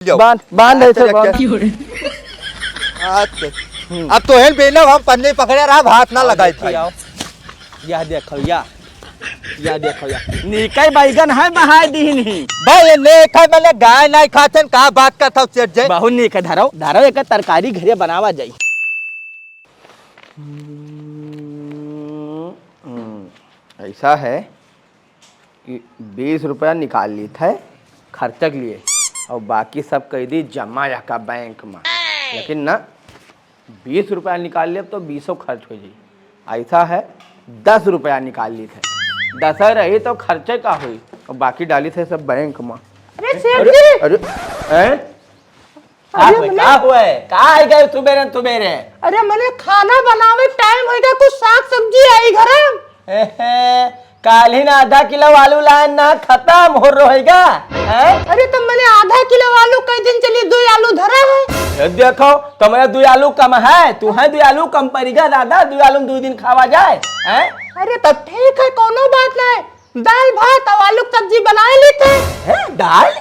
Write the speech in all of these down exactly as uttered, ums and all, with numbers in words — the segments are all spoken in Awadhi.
जाओ। बांध, बांध अच्छा, ऐसे बांध। अच्छा। अच्छा। हम्म। अब तो हेल बेना हम पन्नी पकड़े रहा, हाथ ना और लगाई देखिए, भाई। आओ। यह देखो, या, या देखो, या। नीके बैगन है, बहाय दीन ही। भाई, ये नेक है, मैंने गाय नहीं खाते, का बात करता हूँ, सेठ जी? बहुत नीक है, धरो, धरो, एक तरकारी घरे बनावा जाई। हम्म, हम्म, ऐसा है कि बीस रुपया निकाल ली थे खर्चा के लिए और बाकी सब कह दी जमा या का बैंक में, लेकिन ना, बीस रुपया निकाल लेब तो बीसों खर्च हो जाई। ऐसा है, दस रुपया निकाल ली थे, दस रही तो खर्चे का हुई और बाकी डाली थे सब बैंक में। अरे सेठ अरे, जी! अरे, हैं? का अरे हुए, मने का हुए? का आई गए सुबेरे सुबेरे? अरे मने खाना बनावे टाइम होइगा, कुछ साग सब्जी आई घर में। एहे, काल ही ना आधा किलो आलू लाए ना, खत्म हो रहेगा। हैं? अरे तो मने आधा किलो आलू कई दिन चली, दो आलू धरा है। ये देखो, तो मने दो आलू कम है, तू है दो आलू कम पड़ेगा दादा, दो आलू में दो दिन खावा जाए। हैं? अरे तो ठीक है, कोनो बात नहीं, दाल भात और आलू की सब्जी बनाए ली थे। हैं? दाल?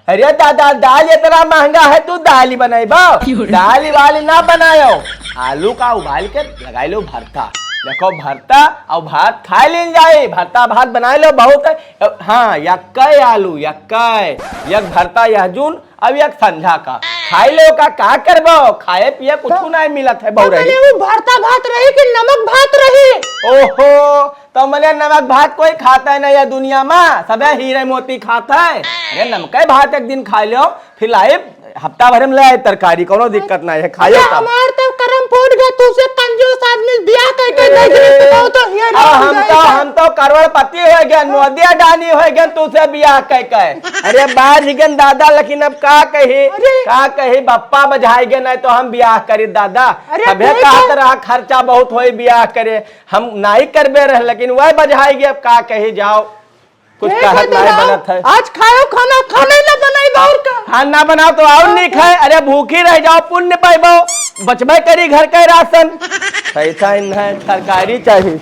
अरे दादा, दाल इतना महंगा है, तू दाल ही बनाइबो? क्यों रे? दाल वाल ना बनायो, आलू का उबाल के लगाई लो भरता। देखो, भरता और भात खाए लेन जाए, भरता भात बनाए लो, बहुत है। हाँ, यक्के आलू, यक्के, यक भरता यह जून, अब यक संझा का। खाए लो का, का करबो? खाए पिए कुछ तो नहीं मिलत है, तो बहुरही। मने वो भरता भात रही कि नमक भात रही? ओहो, तो मने नमक भात कोई खाता है ना ये दुनिया में, सबे हीरे मोती खाता है। अरे नमके भात एक दिन खा लो, फिर लाइब हफ्ता भर में ले आए तरकारी, कोनो दिक्कत नहीं है, खाइयो अरे तब। हमार तब करम फूट गए, तुझसे कंजूस आदमी बियाह करके देख रहे तो, तो हीरे अब हम तो, हम तो करोड़पति हो गए, मोदी अडानी हो गए, तुझसे बियाह कह के। अरे बाज गन दादा, लेकिन अब का कही, अरे। का कही, बप्पा बझाई गए, नहीं तो हम बियाह करी दादा। अरे सभे ठीक कहत है। रहा खर्चा बहुत होई बियाह करे, हम नाई करबे रहे, लेकिन वह बझाई गए, अब का कही जाओ, कुछ ठीक है कहत नाई दादा, बनत है। आज खायो खाना, खाना ही ना बनाई और का। हाँ, ना बनाओ तो और नहीं खाए, अरे भूखी रह जाओ, पुण्य पाइबो, बचबे करी घर का राशन। पैसा ही ना है, तरकारी चाहिए,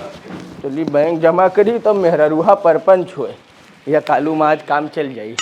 चली बैंक जमा करी तो मेहररुहा परपंच हुए। या कालू में आज काम चल जाई।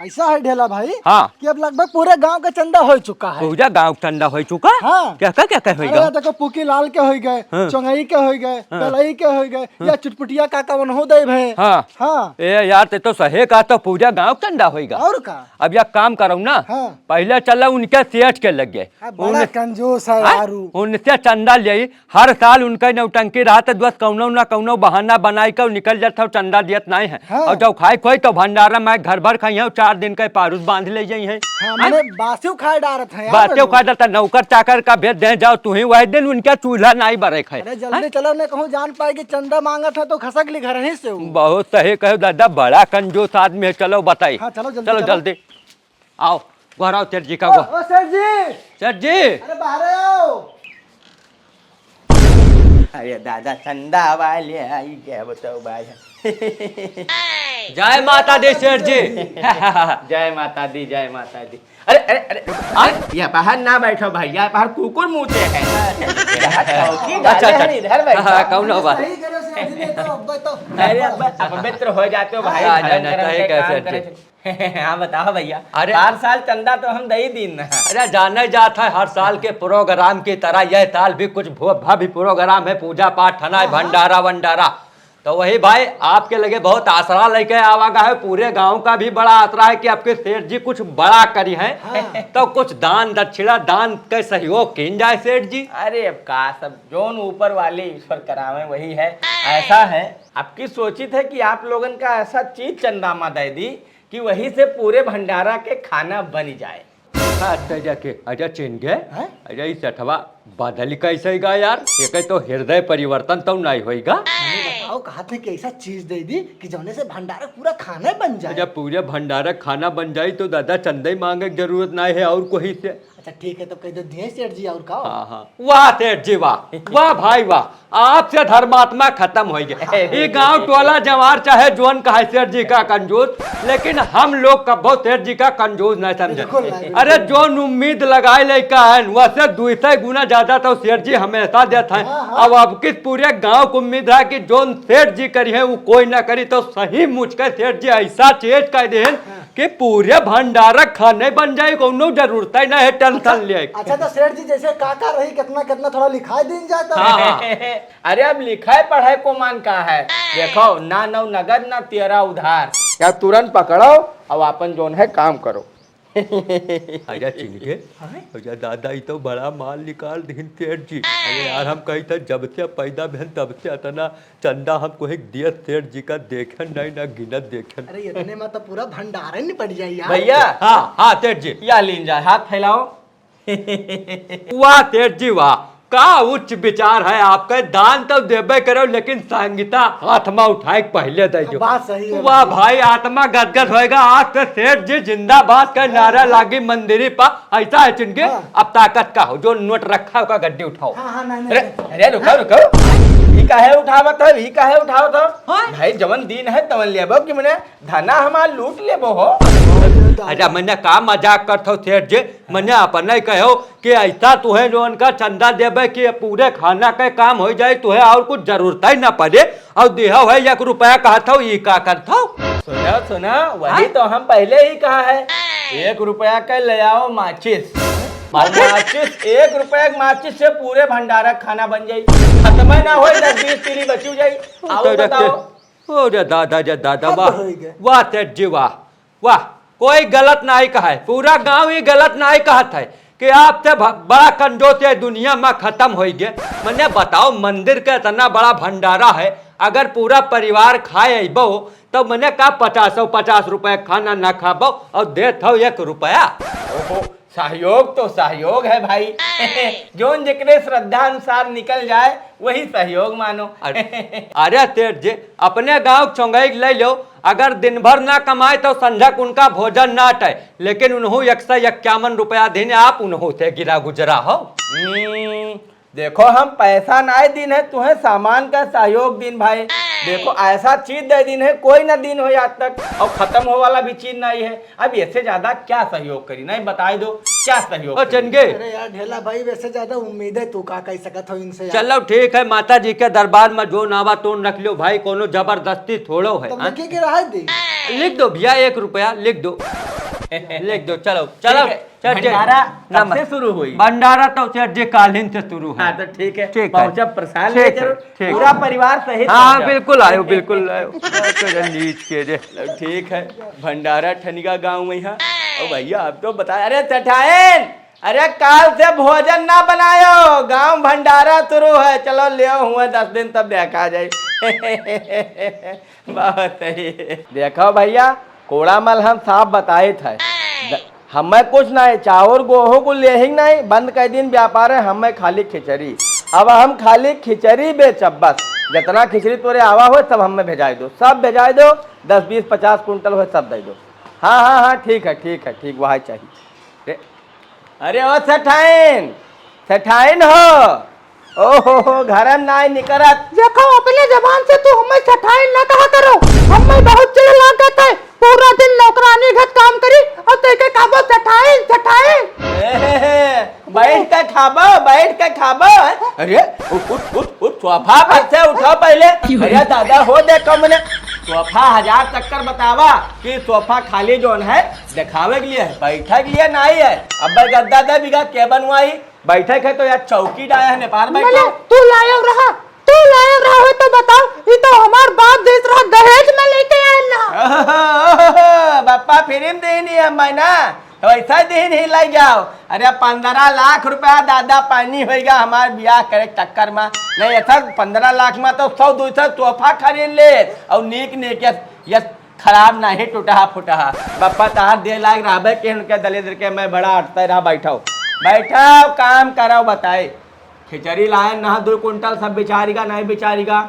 ऐसा है ढेला भाई हाँ। कि अब लगभग पूरे गांव का चंदा हो चुका है। पूरा गांव का चंदा हो चुका? हाँ। क्या, क्या, क्या, क्या अरे होइगा? यार देखो, पुकी लाल के होई गए, हाँ। चौंगई के होई गए, हाँ। कलई के होई गए, हाँ। या चुटपुटिया काका वनहो दे भे। हाँ। हाँ। ए यार, ते तो सही कहा, तो पूरा गांव का चंदा होइगा। और का? अब या काम करो ना, हाँ। पहले चला उनके सेठ के लगे। हाँ, बड़ा उन-, कंजूस है हाँ? यारू। उनसे चंदा ले, हर साल उनका नौटंकी रहत है, दोस्त, कौनो ना कौनो बहाना बनाई के निकल जात है, चंदा दियत नहीं है। हाँ। और जब खाए खोई तो भंडारा में घर भर खाई है, चार दिन का पारुस बांध ले जाई है। हाँ, हाँ? माने बासियों खाए डारत है यार बासियों लोग। खाए डारत है, नौकर चाकर का भेज दे जाओ, तू ही वही दिन उनका चूल्हा नहीं बरे खाए। अरे जल्दी हाँ? चलो, नहीं कहूँ जान पाए कि चंदा मांगत है तो खसक ली घर ही से वो। बहुत सही कहो दादा, बड़ा कंजूस आदमी है। चलो बताई। हाँ, चलो जल्दी चलो चलो। जल्दी। आओ, गोहराओ सेठ जी का ओ, गो-, ओ, सेठ जी! सेठ जी! अरे, बाहर आओ। अरे दादा, चंदा वाले आई गए, बताओ भाई। जय माता दी सेठ जी। जय माता दी, जय माता दी। अरे, अरे, अरे, अरे, या बाहर ना बैठो भाई, या बाहर कुकुर मूते हैं। अच्छा, अच्छा। इधर बैठो। हाँ, हाँ, कौन हो बात? सही करो सेठ जी, नहीं तो अब तो अरे, अब, अब मित्र हो जाते हो भाई, हाँ, धर्म नहीं, नहीं, कर्म सही के कहे काम सेठ जी। करे। हाँ, बताओ भैया। अरे हर साल चंदा तो हम दे ही दीन ना। अरे जाने जात है, हर साल के प्रोग्राम की तरह यह साल भी कुछ भो-, भव्य प्रोग्राम है, पूजा पाठ है ना, हाँ, हाँ। भंडारा वंडारा। तो वही भाई, आपके लगे बहुत आसरा लेके आवा गा है, पूरे गांव का भी बड़ा आसरा है कि आपके सेठ जी कुछ बड़ा करी हैं। हाँ। तो कुछ दान दक्षिणा, दान के सहयोग कीन जाए सेठ जी। अरे अब का, सब जोन ऊपर वाले ईश्वर करावे वही है। ऐसा है, आपकी सोचित है कि आप लोगन का ऐसा चीज चंदा मा दे दी कि वही से पूरे भंडारा के खाना बन जाए। अच्छा, जाके, अच्छा, चेन गए? हैं? अच्छा, ई सेठवा बदल कैसे गा यार? एके तो हृदय परिवर्तन तो नहीं होइगा। मने बताओ, कहत है कि ऐसा चीज दे दी कि जौने से भंडारा पूरा खाना बन जाए। अच्छा, पूरे भंडारा खाना बन जाए तो दादा चंदे मांगे की जरूरत नहीं है और कोई से। अच्छा ठीक है, तब कह दो दिए सेठ जी, और का? हाँ, हाँ। वाह सेठ जी, वाह, वाह भाई, वाह, आपसे धर्मात्मा खत्म होइ गए। ई गांव टोला जवार चाहे जोन कहे सेठ जी का कंजूस, लेकिन हम लोग कबो सेठ जी का कंजूस नहीं समझे। बिल्कुल नहीं, बिल्कुल अरे नहीं। जोन उम्मीद लगाए लइका है, वैसे दुई सौ गुना ज्यादा तो सेठ जी हमेशा देत हैं। हाँ, हाँ। अब अब किस पूरे गांव को उम्मीद है कि जोन सेठ जी करी है वो कोई ना करी, तो सही मुझ के सेठ जी ऐसा चीज कह दे हैं हाँ। कि पूरे भंडारा खाने बन जाए, कोनो जरूरत ही ना है टेंशन अच्छा, ले। अच्छा तो सेठ जी जैसे का का रही, कितना कितना थोड़ा लिखाए दिन जाए तो। हाँ, हाँ। अरे अब लिखाए पढ़ाए को मान का है, देखो ना नौ नगद ना तेरह उधार, या तुरंत पकड़ो और अपन जोन है काम करो। अरे चिनके, हाँ? अरे दादा, ई तो बड़ा माल निकाल दिहिन सेठ जी। अरे यार, हम कही था जब से पैदा भेन तब से इतना चंदा हम कोई दियत सेठ जी का देखन नहीं ना गिनत देखन। अरे इतने में तो पूरा भंडारा निपट जाई यार। भैया। हाँ, हाँ सेठ जी। या लीन जाए, हाथ फैलाओ। वाह सेठ जी वाह, का उच्च विचार है आपका। दान तो देबे करो, लेकिन संगीता हाथ में उठाए के पहले दे जो। बात सही है वाह भाई। भाई, आत्मा गदगद होएगा। आज से सेठ जी जिंदाबाद का नारा हाँ। लागी मंदिरी पर। ऐसा है चिनके, हाँ। अब ताकत का हो, जो नोट रखा होगा गड्डी उठाओ। हाँ, हाँ, नहीं, नहीं, अरे, नहीं। अरे, रुको, हाँ। रुको। ई काहे उठावत हो, ई काहे उठावत हो? हाँ। भाई, जवन दिन है, तवन लेबो कि मने धना हमार लूट लेबो हो। अच्छा, मने का मजाक करत हो सेठ जी? मने अपने कहो कि ऐसा तुहे लोगन का चंदा देबे कि पूरे खाना के काम हो जाए, तुहे और कुछ जरूरत ही ना पड़े, और दिहो है एक रुपया कहत हो, ई का करत हो? सुनो, सुनो, वही हाँ? तो हम पहले ही कहा है, एक रुपया के ले आओ माचिस। माचिस? माचिस, एक रुपया के माचिस से पूरे भंडारा खाना बन जाई, खत्म ना होए, दस बीस तीली बची जाई। आओ तो बताओ। ओ रे दादा, रे दादा, हद वाह, होइ गए। वाह सेठ जी, वाह, वाह, कोई गलत नाहीं कहा है, पूरा गांव ही गलत नाहीं कहत है कि आपसे भ-, बड़ा कंजूस ये दुनिया में खत्म होइ गए। मने बताओ, मंदिर के इतना बड़ा भंडारा है, अगर पूरा परिवार खाए अइबो, तो मने का पचासों पचास रुपए खाना ना खाबो और देत हो एक रुपया? ओहो, सहयोग तो सहयोग है भाई। जोन जेकरे श्रद्धा अनुसार निकल जाए, वही सहयोग मानो। अरे, अरे सेठ जी, अपने गांव के चौंगाई के ले लो, अगर दिन भर ना कमाए तो संझक उनका भोजन ना अटे, लेकिन उन्हों एक सौ इक्यावन रुपया दिन आप उन्हों से गिरा गुजरा हो। हम्म, देखो, हम पैसा नाहीं दीन है, तुहें सामान का सहयोग दीन भाई। देखो, ऐसा चीज दे दीन है, कोई ना दीन हो आज तक, और खत्म हो वाला भी चीज नाहीं है। अब इससे ज्यादा क्या सहयोग करी? नाहीं, बताई दो, क्या सहयोग ओ करी? चनगे। अरे यार ढेला भाई, वैसे ज्यादा उम्मीद है तू का कह सकत हो इनसे यार? चलो ठीक है, माता जी के दरबार में जो नावा तोन रख लो भाई, कोनो जबरदस्ती थोड़ो है, तो हाँ? लिखे के रहा दे। लिख दो भैया, एक रुपया लिख दो। लिख दो, चलो, चलो। ठीक है। चल, चल। भंडारा कब से नमस-, शुरू हुई? भंडारा तो सेठ जी काल्हिन से शुरू है। हाँ, तो ठीक है। ठीक है। पहुँचब, प्रसाद ठीक ले है, जरूर। ठीक पूरा है। परिवार सहित हाँ, पहुँचब। बिल्कुल आयो, बिल्कुल आयो। चल, नीच के जे। ठीक है, भंडारा ठनिका गाँव में है। ओ भैया, अब तो बता, अरे सेठाइन, अरे काल से भोजन ना बनायो, गाँव भंडारा शुरू है, चलो ले हुए दस दिन तब देखा जाए। बहुत सही। देखो भैया, कोड़ा मल हम साफ बताइत है। द-, हमें कुछ नहीं, चाउर गोहूँ को लेहिंग नहीं, बंद कर दिन व्यापार है, हमें खाली खिचड़ी। अब हम खाली खिचड़ी बेचब बस। जितना खिचड़ी तोरे आवा हो, सब हमें भेजाई दो, सब भेजाई दो, दस, बीस, पचास कुंटल हो, सब दे दो। हाँ, हाँ, हाँ, ठीक है, ठीक है, ठीक, वही चाहिए। अरे ओ सेठाइन, सेठाइन हो, ओहो हो, घर में नाई निकरत। देखो, अपने जबान से तू हमें सेठाइन ना कहा करो, हमें बहुत चिढ़ लागत है। पूरा दिन नौकरानी घर काम करी और तेके कहबो सेठाइन, सेठाइन। ए, बैठ के खाबो, बैठ के खाबो। अरे उठ, उठ, उठ, उठ, सोफा पर से उठो पहले। अरे दादा हो, देखो मने सोफा हजार चक्कर बतावा कि सोफा खाली जोन है, दिखावे के लिए है, बैठे के लिए नहीं है। अब गद्दा दे बिगा के बनवाई, बैठे के तो यार चौकी डाया है नेपाल बैठो। मने तू लायो रहा, तू लायो रहा हो तो बताओ, ये तो हमार बाप देत रहा दहेज में लेके आयल रहा। ओहो, बापा फिर देनी है मैं ना, तो ऐसा दिन ही लाई जाओ। अरे पंद्रह लाख रुपया दादा पानी होइगा हमार बियाह करे के चक्कर में। नहीं ऐसा पंद्रह लाख में तो सौ दो सौ तोहफा खरीद ले और नीक नीक यस, यस खराब नहीं टूटहा फुटहा। बप्पा तहार दे लायक रहबे के उनके दलिद्र के मैं बड़ा अटते रहा बैठो। बैठो काम करो बताए। खिचड़ी लाए ना दो कुंटल सब बिचारी का नहीं बिचारी का।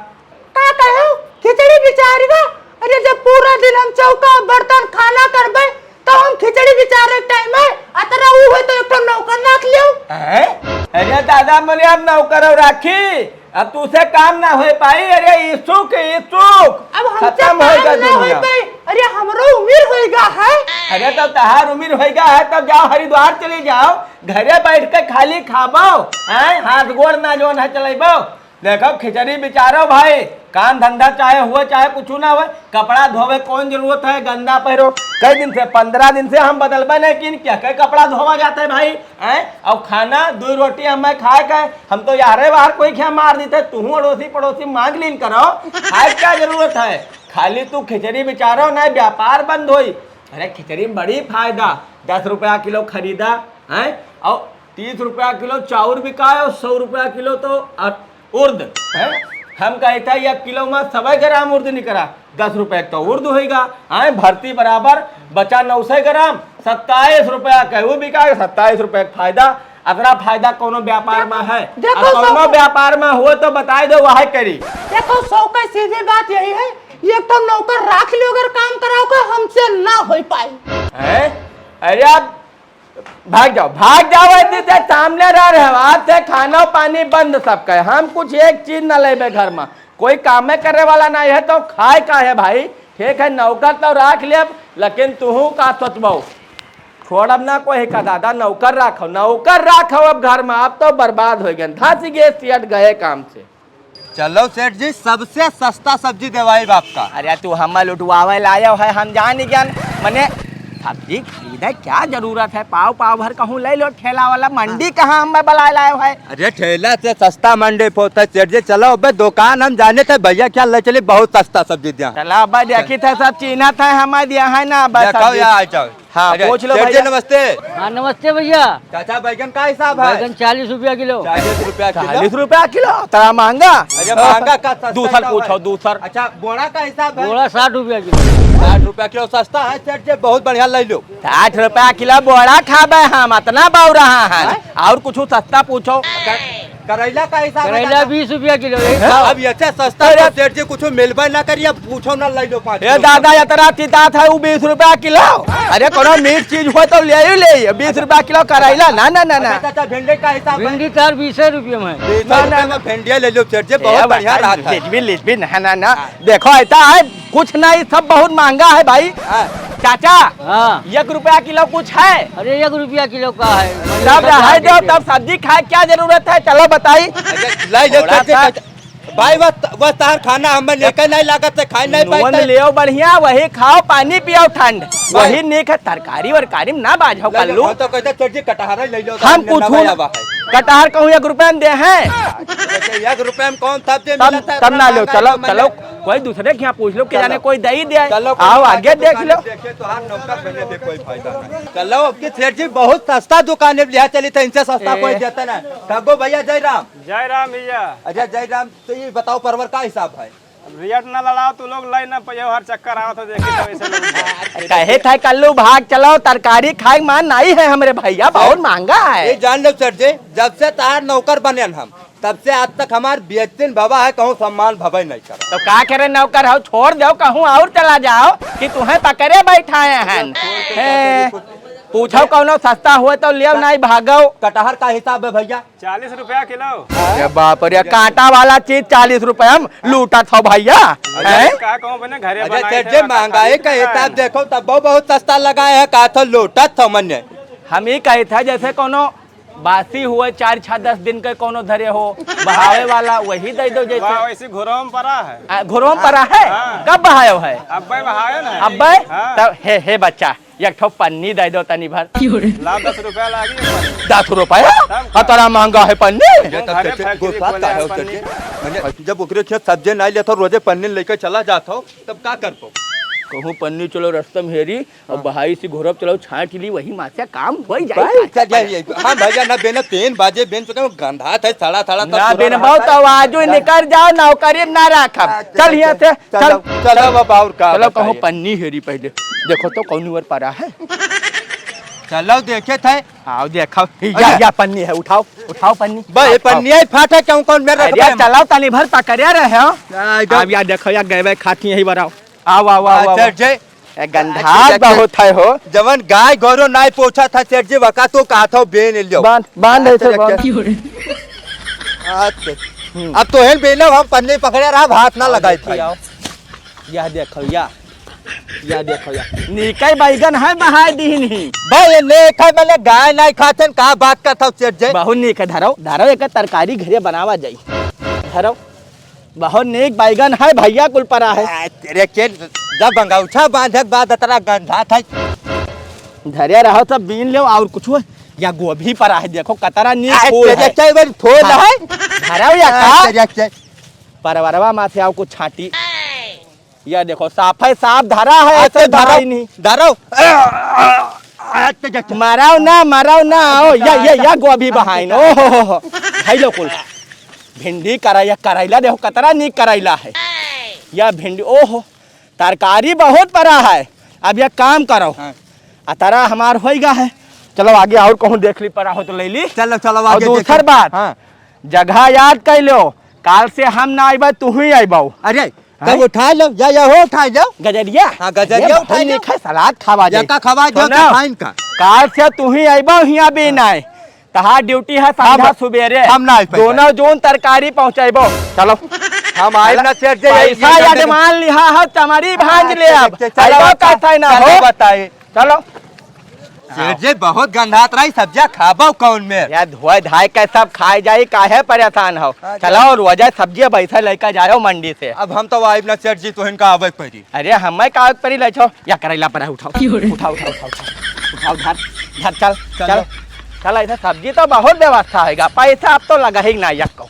का कहो? खिचड़ी बिचारी का? अरे जब पूरा दिन हम चौका बर्तन खाना करबे तो हम खिचड़ी बिचारे टाइम है अतरा ऊ है तो एक ठो नौकर दादा बोले, "हम नौकर और राखी, अब तू से काम ना होई पाई।" अरे इच्छुक, इच्छुक, अब हमसे खत्म काम होइगा ना होई दुनिया। पाई। अरे हमरो उमिर होइगा है। अरे तो तहार उमिर होइगा है, तब जाओ हरिद्वार चली जाओ, घरे बैठ के खाली खाबो, हैं? हाथ गोड़ ना जोन है चलेबो। देखो खिचड़ी बिचारो भाई, काम धंधा चाहे हुआ चाहे कुछ ना हुआ, कपड़ा धोवे कौन जरूरत है, गंदा पहिरो। कई दिन से, पन्द्रह दिन से हम बदलबे नहीं किन, क्या के कपड़ा धोवा जाता है भाई, हैं? और खाना दो रोटी हमें खाए का है, हम तो यारे बाहर कोई क्या मार देते, तू अड़ोसी पड़ोसी मांग लीन करो, खाए क्या जरूरत है? खाली तू खिचड़ी बिचारो ना, व्यापार बंद होई। अरे खिचड़ी में बड़ी फायदा, दस रुपया किलो खरीदा, हैं? और तीस रुपया किलो चाउर बिकाए और सौ रुपया किलो तो अ-, उर्द, हैं? हम कहे था एक किलो में सवा ग्राम उर्द निकला, दस रुपया का तो उर्द होइगा, हैं? भर्ती बराबर बचा नौ सौ ग्राम, सत्ताईस रुपया का वो बिका, सत्ताईस रुपया का फायदा। अतरा फायदा कोनो व्यापार में है? देखो, अब कोनो व्यापार में हो तो बताई दो, वह करी। देखो, सौ का सीधी बात यही है, ये तो नौकर राख लियो, अगर काम कराओ का हमसे ना होई पाई। हैं? अरे आप भाग जाओ, भाग जाओ, इतनी देर सामने रह रहे हो, आज से खाना पानी बंद सबका। हम कुछ एक चीज ना लेबे घर में, कोई कामे करे वाला नहीं है तो खाए का है भाई? ठीक है, नौकर तो राख लेब, लेकिन तुहू का सोचबो, छोड़ब ना कोई का दादा, नौकर राखो, नौकर राखो अब घर में, आप तो बर्बाद हो गए, धस गए सेठ गए काम से। चलो सेठ जी, सबसे सस्ता सब्जी देवाई बाप का। अरे तू हमें लुटवावे लायो है, हम जान गन, मने सब्जी खरीदे क्या जरूरत है, पाव पाव भर कहूँ ले लो, ठेला वाला मंडी कहाँ हमें बुलाए लायो है। अरे ठेला से सस्ता मंडी पोता है सेठ जी, चलो अबे दुकान हम जाने थे भैया क्या ले चली, बहुत सस्ता सब्जी दिया। चलो अबे देखी थे सब चीन्हत है हमें दिया है ना, बस देखो सब्जी। यहाँ आ जाओ। हाँ, अरे, पूछ लो सेठ जी, भैया। नमस्ते। हाँ, नमस्ते भैया। चाचा, बैगन का हिसाब है? बैगन चालीस रुपया किलो। चालीस रुपया किलो? चालीस रुपया किलो? तरा महंगा। अरे, महंगा का, सस्ता दूसर का पूछो, है? दूसर। अच्छा, बोड़ा का हिसाब है? बोड़ा साठ रुपया किलो। साठ रुपया किलो सस्ता है, सेठ जी, बहुत बढ़िया, ले लो। साठ रुपया किलो बोड़ा खाबे हम, अतना बाऊ रहा है। हैं? और कुछ सस्ता पूछो। कर-, करैला का हिसाब है करैला दादा? बीस रुपया किलो, यही हैं? खाओ। अब ऐसे सस्ता अरे तो सेठ जी कुछ मिलबे ना करी, अब पूछो ना, ले लो पाँच ए किलो। दादा, इतना चितात है, वो बीस रुपया किलो। अरे, कोनो मीठ चीज हो तो ले ही ले, बीस रुपया किलो करैला, ना, ना, ना, ना। अच्छा, चाचा, भिंडी का हिसाब है? भिंडी तार बीसे रुपया में। बीस ना, ना, रुपया ना। में भिंडिया ले लो सेठ जी, ए बहुत बढ़िया बाबा, रहत है। लिजबी, लिजबी, ना, ना, ना। हाँ। देखो, ऐसा है, कुछ नहीं, सब बहुत महंगा है भाई। हाँ। चाचा, हाँ। एक रुपया किलो कुछ है? अरे, एक रुपया किलो का है। तब रहे दो, तब सब्जी खाए क्या जरूरत है? चलो बताई। अरे, लाई ले, थोड़ा सब्जी सा। खाए। भाई, बस, बस तार खाना हमें लेकर नहीं लागत है, खाए नहीं नून पाए। ले आओ बढ़िया, वही खाओ, पानी पियो ठंड, भाई। वही नीक है। तरकारी वरकारी में ना बाझो ले लो, कल्लू। हम तो कहते चल जी, कटहरा ले लो, हम हमने पूछू नवा ना। आवा है। कटहर कहूँ एक रुपया में दे हैं? एक रुपया में कौन सब्जी तब, मिलता है? तब ना लो, चलो, चलो, कोई दूसरे के यहाँ पूछ लो, कि चलो। जाने कोई दे ही दे। चलो, कोई आओ, बात आगे नहीं, देख दुकान लो। देखे तो हर नौकर बने दे, कोई फायदा नहीं। चलो, अब की सेठ जी बहुत सस्ता दुकान है, लिया चली तो इनसे सस्ता ए। कोई देता ना। ठगो भैया, जय राम। जय राम भैया। अच्छा, जय राम। तो ये बताओ, परवर का हिसाब है? रेट ना लड़ाओ, तू लोग लाई ना पइयो, हर चक्कर आवत हो, देखी तो ऐसे लोग। कहे था कल्लू भाग चलो, तरकारी खाए मान नहीं है हमरे भैया, बहुत महंगा है। ये जान लो सेठ जी, जब से तार नौकर बने हम, तब से आज तक हमार बेइज्जती भवा है, कहूँ सम्मान भवे नहीं करा। तो का करे नौकर हो, छोड़ दो, कहूँ और चला जाओ कि तुम्हें पकड़े बैठाए हैं। हे, पूछो कौनो सस्ता हुए तो लियो, नहीं भागो। कटहर का हिसाब है भैया? चालीस रुपया किलो। अरे बाप रे, कांटा वाला चीज चालीस रुपया में लूटत हो भैया। अरे हैं? का कहूँ बने, घरे अच्छा, बनाए सेठ थे, जी, महंगाई का हिसाब देखो, तब बहुत, बहुत सस्ता लगाए हैं, का तो लूटत हो मने। हम ही कहे था, जैसे कोनो बासी हुए, चार छह दस दिन के कोनो धरे हो, बहावे वाला, वही दे दो जैसे। वाह, वैसे घुरवा में पड़ा है। आ, घुरवा में पड़ा है? हाँ। कब बहायो है? अब्बे बहायो ना। अब्बे? हाँ। तब हे, हे बच्चा, एक ठो पन्नी दे दो तनी भर। क्यों रे? ला, दस रुपया लागी एक पन्नी। दस रुपया? तब का? अतरा महंगा है पन्नी? ये तब घरे से factory गुस्सा खोले का हैं है पन्नी। उसके? मने, जब ओकरे खेत सब्जी नहीं लेता, रोजे पन्नी लेके चला जाता हो, तब का कर पाओ? कहूँ पन्नी चलो रस्ता में हेरी, और हाँ। बहाई से घोरब चलो छांट ली, वही माँ से काम हो ही जाए। भाई, चल जाए, ये, हाँ भैया, ना बेना तेन बाजे, बेन चुके, वो गंधा थे, सड़ा, सड़ा, तब ना पूरा बेन रहा बहुत था। तो आजू चल। निकल जाओ, नौकरी में ना रखब। हाँ, चल चल, यहाँ से, चल, चल, चल, चल। अब और का चलो, बताइए? कहूँ पन्नी हेरी पहले। देखो तो कौन ओर पड़ा है। चलो देखे थे। आओ देखो, या, अरे। या पन्नी है, उठाओ, उठाओ पन्नी। बे, ये आओ, पन्नी आओ। है, फाटा क्यों, कौन मेरा अरे, रखबे? चलाओ, तनी भर पकड़े रहे हो। आ, इधर। अब या देखो, या गए खाती यही बराओ। आओ, आओ, आओ, अच्छा, आओ। जय। ए, गंधात अच्छा, अच्छा। बहुत है हो। जवन गाय गोरू नाई पोछा था, सेठ जी, वका तो कहा था, बेन लियो। बांध, बांध अच्छा, ऐसे अच्छा। बांध। अच्छा। हम्म। अब तोहेन बेनब हम पन्नी पकड़े रहा, हाथ ना लगाई देखी था। आओ। यह देखो, या, या देखो, या। नीके बैगन है, बहाय दीन ही। भाई, ये नेक है, मैंने गाय नहीं खाते, का बात करता हूँ, सेठ जी? बहुत नीक है, धरो, धरो, एक तरकारी घरे बनावा जाई। धरो, बहुत नीक बैगन है भैया, कुल परा है। आ, तेरे के जब अंगौछा बांधे के बाद अतरा गंधा था। धरे रहो, सब बीन लेव और कुछ हो। या गोभी परा है, देखो, कतरा नीक आ, फूल तेरे है। के भाई फूल हाँ। है? धरो या आ, का? तेरे के परवरवा माथे आओ कुछ छाटी। या देखो, साफे साफ धरा है, आ, ऐसे ते धरो, धराई नहीं। धरो। आ, आ, आ, ते, ते, ते। मराओ ना, मराओ ना, आओ, या, या, या गोभी बहाइन, ओहो, हो, हो। खाई लो कुल। भिंडी करैला, करैला देखो, कतरा नीक करैला है। या भिंडी, ओहो, तरकारी बहुत परा है। अब या काम करो। हाँ। अतरा हमार होइगा है। चलो आगे और कहूँ देख ली, परा हो तो ले ली। चलो, चलो, और आगे दूसर देखो। बात, हाँ। जगह याद कर लो, काल से हम ना आइबा, तू ही आइबा। अरे, हैं? तब उठा लो, या, या हो उठा लो। गजरिया? हाँ, गजरिया अरे, उठा बहुत लो। नीक है, सलाद खावा जाए। जका खावा जाओ, सुनो, तो खाइन का। काल से तू ही आइबा, हियाँ भी हाँ। ना आए। तहार ड्यूटी है संझा हम, सुबेरे। हम ना आइ पाइबा। दोनों जोन तरकारी पहुँचाइबो। चलो। हम आइब चलो। ना सेठ जी, पैसा यही या जगह मान लिहा है, चमारी हाँ, भांज ले चलो, अब। चलो, आइबो बताओ, कैसा ना चलो हो। बताए। चलो। सेठ जी, बहुत गंधात रही, सब्जियां खाबो कौन में? या धोए धाए के सब खाए जाई, काहे परेशान हो? हाँ, चलो, रोजा सब्जी अब ऐसा लेके जाओ मंडी से। अब हम तो आइब ना सेठ जी, तो इनका आवे के पड़ी। अरे, हमें का आवे के पड़ी, ले छो, या करैला पर है, उठाओ। की हो रे? उठाओ, उठाओ, उठाओ, उठाओ। उठाओ, धर, धर, चल, चलो। चल। चल, ऐसा सब्जी तो बहुत व्यवस्था होइगा, पैसा अब तो लगा ही ना, यक्को।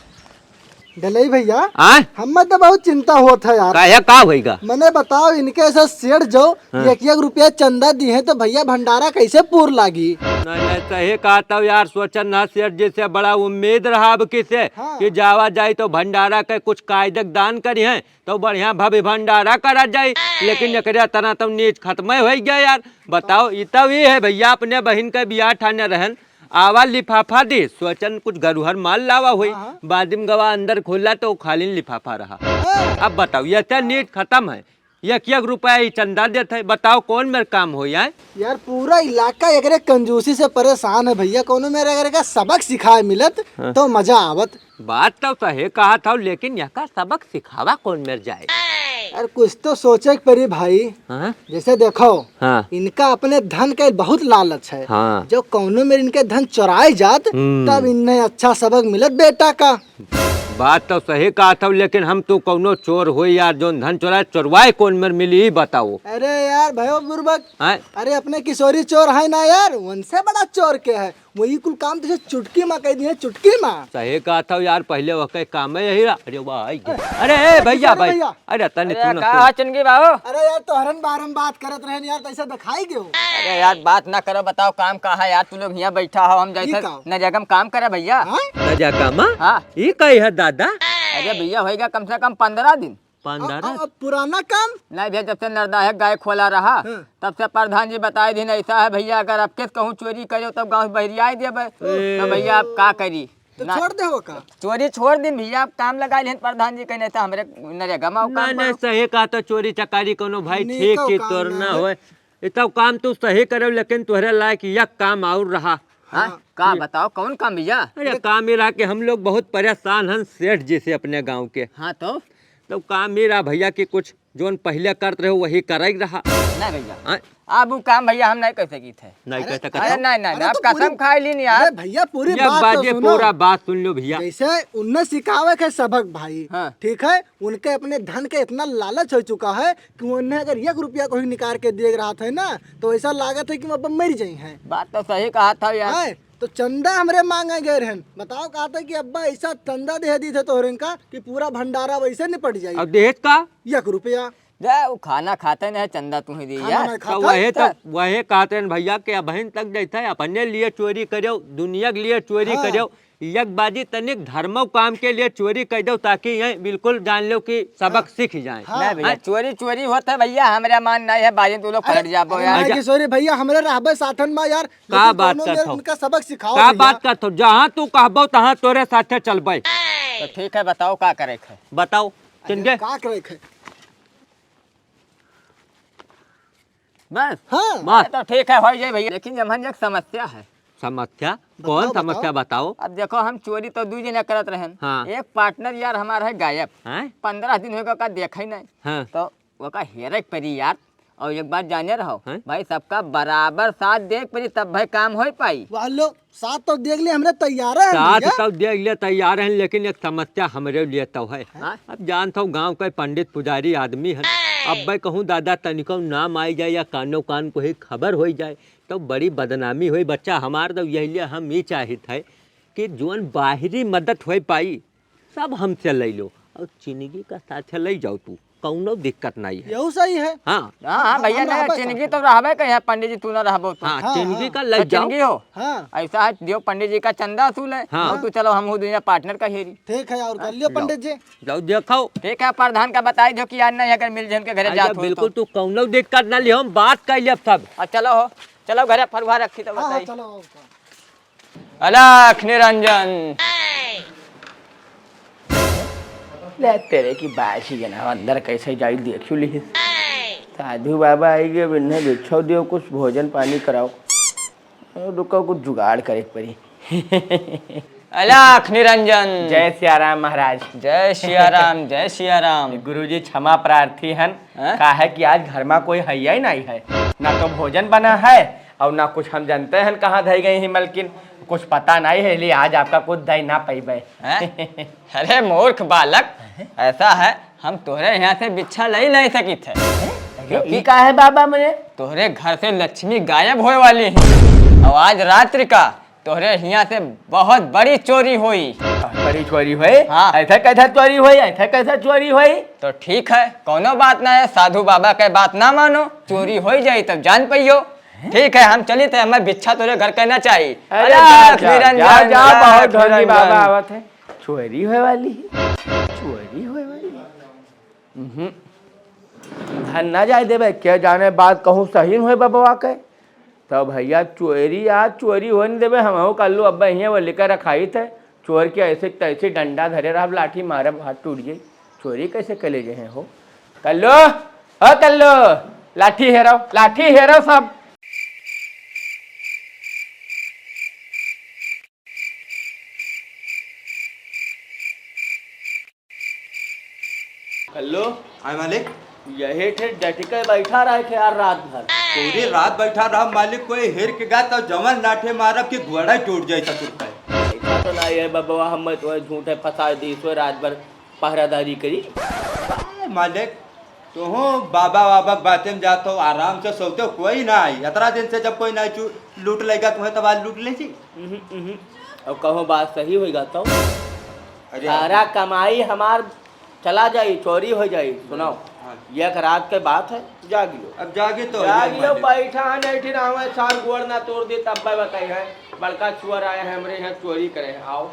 डलई भैया, आय? हमें तो बहुत चिंता होत है यार। काहे, का होइगा? मने बताओ, इनके ऐसा सेठ जो हाँ। एक एक रुपया चंदा दिहे तो भैया भंडारा कैसे पूर लागी? नहीं, नहीं, सही कहत हो यार, सोचन ना सेठ जी से बड़ा उम्मीद रहा अब किसे हाँ। कि जावा जाई तो भंडारा के कुछ कायदे दान करिहे तो बढ़िया भव्य भंडारा करा जाई, लेकिन एकरे तना तो नीच खत्म हो गया यार। बताओ, ई तो ई है भैया, अपने बहिन के बियाह ठाने रहन, आवा लिफाफा दे, सोचन कुछ गरुहर माल लावा होई। हाँ, हाँ। बाद में गवा अंदर खोला तो खाली लिफाफा रहा। हाँ। अब बताओ, ये तो नीच खत्म है, एक एक रुपया ही चंदा देत है, बताओ कौन मेर काम होई आए? यार, पूरा इलाका एकरे कंजूसी से परेशान है भैया, कोनो मेरे एकरे का सबक सिखाए मिलत हाँ। तो मजा आवत। बात तो सही कहत हो, लेकिन यका सबक सिखावा कौन मेर जाए? यार, कुछ तो सोचे के पड़ी भाई। हाँ? जैसे देखो, हाँ। इनका अपने धन के बहुत लालच है। हाँ। जो कौनो मेर इनके धन चोराए जात, हम्म। तब इन्हें अच्छा सबक मिलत बेटा का। बात तो सही कहत हो, लेकिन हम तू कौनो चोर होई यार, जोन धन चोराए, चोरवाए कौन मेर मिली, ई बताओ। अरे यार, भयो बुर्बक, हैं? अरे अपने किशोरी चोर है ना यार, उनसे बड़ा चोर के है? वही कुल काम तो चुटकी मा कह दिए, चुटकी मा। सही कहत हो यार, पहले वह कई काम है यही रहा। अरे वाह, आई गया। अरे, ए, भैया, अरे भाई। भैया। अरे, तनी अरे, सुनो, का सुनो। है चुनगी बाबू? अरे यार, तोहरन बारे में बात करत रहन यार, तो ऐसा दिखाई गयो। अरे यार, बात ना करो, बताओ काम का है यार, तू लोग हियाँ बैठा हो, हम जैसे ठीक है। नरेगा में काम करे भैया। हाँ? नरेगा में? हाँ। ई कही है दादा? अरे भैया, होइगा कम से कम पन्द्रह दिन। पन्द्रह? अब, अब पुराना काम? नहीं भैया, जब से नरदायक गाय खोला रहा, हाँ। तब से प्रधान जी बताए दिन ऐसा है भैया, अगर अब किस कहूँ चोरी करो तब गाँव से बहरियाई देबे। ए। तो भैया अब का करी? तो ना। छोड़ दे हो का? चोरी छोड़ दिन भैया, अब काम लगा लेन प्रधान जी कहीं, नहीं तो हमरे नरेगा में ना, काम नहीं, करो। सही कहा तो चोरी चकारी कोनो भाई नहीं ठीक तो की काम तोर ना ना है। होए। ई तब काम तू सही करो, लेकिन तोहरे लायक यक काम और रहा। हाँ, हाँ। का ये बताओ, कौन काम भैया? अरे, काम ये रहा कि हम लोग बहुत परेशान हन सेठ जी से अपने गाँव के। हाँ, तो? तो काम ये रहा भैया कि कुछ जोन पहले करत रहे, वही करे रहा। नहीं भैया। हाँ? अब वो काम भैया हम नहीं कर सकी थे। नहीं अरे, कर सकत अरे हो? नहीं, नहीं, अरे, नहीं, अब तो पूरी कसम खाई ली नहीं यार। अरे भैया, पूरी ये बात तो बाजे सुनो। पूरा बात सुन लो भैया। जैसे उनने सिखावे के सबक भाई, हाँ। ठीक है, उनके अपने धन के इतना लालच हो चुका है कि उन्हें अगर एक रुपया कोई निकाल के दे रहा था ना, तो ऐसा लागत है कि वो अब मर जाई हैं। बात तो सही कहा था यार। हैं? तो चंदा हमरे मांगे गए रहन। बताओ, कहा था कि अब्बा ऐसा चंदा दे दी थे तोहरे का कि पूरा भंडारा वैसे निपट जाई। अब देहत का? एक रुपया। जा, वो खाना खाते नहीं, चंदा तू ही दी खाना यार। नहीं तो खाता। वहे तो, तो वहे कहते हैं भैया कि अबहिन तक जैसे अपने लिए चोरी करो, दुनिया के लिए चोरी हाँ। करो, एक बाजी तनिक धर्मो काम के लिए चोरी कर दो, ताकि ये बिल्कुल जान लो कि सबक हाँ। सीख जाए। हाँ। नहीं भैया, हैं? चोरी चोरी होत है भैया, हमरे मान नहीं है, बाजी तू लोग अरे, पलट जाबो अरे यार। नहीं अच्छा। किशोरी भैया, हमरे रहबे साथन में यार, का लेकिन बात कोनो करत मेर हो? उनका सबक सिखाओ का भैया। बात करत हो? जहाँ तू कहबो तहाँ तोरे साथे चलबे। तो ठीक है, बताओ का करे है? बताओ, अरे, चिंगे? का करे है? बस? हाँ। बस। अरे तो ठीक है, हो जाए भैया, लेकिन जमन एक समस्या है। समस्या? बताओ, कौन समस्या बताओ। बताओ? अब देखो, हम चोरी तो दुइ जने करत रहेन। हाँ। एक पार्टनर यार हमार है गायब। हैं? पन्द्रह दिन होइ गए, ओका देखे नहीं। हाँ। तो ओका हेरे के परी यार। और एक बात जाने रहो, हैं? भाई, सबका बराबर साथ देख परी, तब भाई काम होइ पाई। वाह लो, साथ तो देख ले, हमरे तैयार है साथ भैया। तो देख ले, तैयार है, लेकिन एक समस्या हमरे लिए तो है। हाँ? अब जानत हो, गाँव के पंडित पुजारी आदमी है। अब भाई कहूँ दादा तनिको नाम आई जाए या कानो कान कोई खबर होइ जाए, तो बड़ी बदनामी होई बच्चा हमार। तो यही लिए हम ई चाहित है कि जौन बाहरी मदद होइ पाई, सब हमसे लइ लो और चिनगी का साथे लइ जाओ तू, कौनो दिक्कत नहीं है। यहू सही है। हाँ। हाँ, हाँ, भैया, हम ना, रहबे चिनगी करब। तो रहबे कहीं है, पंडित जी, तू ना रहबो तो। हाँ, हाँ, चिनगी हाँ। का लइ तो जाओ। चिनगी हो। हाँ। ऐसा है, दियो पंडित जी का चंदा वसूले, हाँ। और तू चलो, हम हो दुनिया पार्टनर का हेरी। ठीक है, और कर लियो जाओ। पंडित जी। जाओ देखो। ठीक है, प्रधान का बताई दो कि यार नहीं, अगर मिल जन के घरे अरे जात हो बिल्कुल, तो। तू कौनो दिक्कत ना लियो, हम बात कर लियो सब। और चलो हो, चलो घरे फरुहा रखी तो हाँ, हाँ, बताई। चलो, आओ, चलो। अलख निरंजन। ले तेरे की बासी जना अंदर कैसे जाई देखियो लिहिस। साधु बाबा आई गए, बिन्ने बिच्छो दियो, कुछ भोजन पानी कराओ। रुको, कुछ जुगाड़ करे के पड़ी। अलख निरंजन। जय सिया राम महाराज। जय सिया राम, जय सिया राम। गुरुजी क्षमा प्रार्थी हन, हैं? काहे कि आज घर मा कोई हैया ही नहीं है, ना तो भोजन बना है और ना कुछ हम जानते हैं कहाँ धई गई ही मलकिन, कुछ पता नहीं है, इसलिए आज आपका कुछ दई ना पैबे। हैं? अरे मूर्ख बालक, ऐसा है, हम तोहरे यहाँ से बिच्छा लई नहीं सकित है। अरे, क्योंकि ई का है बाबा मने? तोहरे घर से लक्ष्मी गायब होए वाली है और आज रात्रि का तोहरे हियाँ से बहुत बड़ी चोरी होई। बड़ी चोरी होई? हाँ। ऐसा कैसा चोरी होई? ऐसा कैसा चोरी होई? तो ठीक है, कौनो बात ना है, साधु बाबा के बात ना मानो, चोरी होई जाई तब जान पइयो। हैं? ठीक है, हम चली थे, हमें बिच्छा तोरे घर के ना चाहिए। अरे अलख जा, जा, निरंजन, जा, जा, अलख बहुत ढोंगी निरंजन। बाबा आवत है। चोरी होए वाली है, चोरी होए वाली है। उहुं। धन ना जाए देबे, के जाने बात कहूँ सही होए बबवा के। तो भैया चोरी आज चोरी होए न देबे, हमहू कल्लू अब्बा हियाँ वो लेकर रखाई थे। चोर के ऐसे तैसे डंडा धरे रहब, लाठी मारब, हाथ टूट जाई। चोरी कैसे कर ले जे हैं हो? कल्लू, ओ कल्लू, लाठी हेरो, लाठी हेरो सब। कल्लू। आय मालिक। यही ठे डटिके बैठा रहे थे यार रात भर। पूरी रात बैठा रहा मालिक, कोई हेर के गा तो जवन लाठे मारब कि गोड़ा टूट जाए ससुर का। ऐसा तो ना ये बबवा, हम तो झूठे फंसा दी सो रात भर पहरादारी करी। आय मालिक, तुहूँ बाबा वाबा के बाते में जात हो, आराम से सोते हो, कोई ना आई। इतना दिन से जब कोई ना आई चू-, लूट लेगा तुम्हें, तब आज लूट ले जी। उहुं, उहुं। अब कहो बात सही होइगा तो? अरे सारा अब कमाई हमार चला जाई, चोरी हो जाई। सुनाओ, हाँ। एक रात के बात है, जाग लो। अब जागे तो जाग लो, बैठा है, नहीं ठीक ना हुआ, सार गोड़ ना तोड़ दे, तब बताई है, बड़का चोर आए हैं हमरे यहाँ चोरी करे हैं, आओ।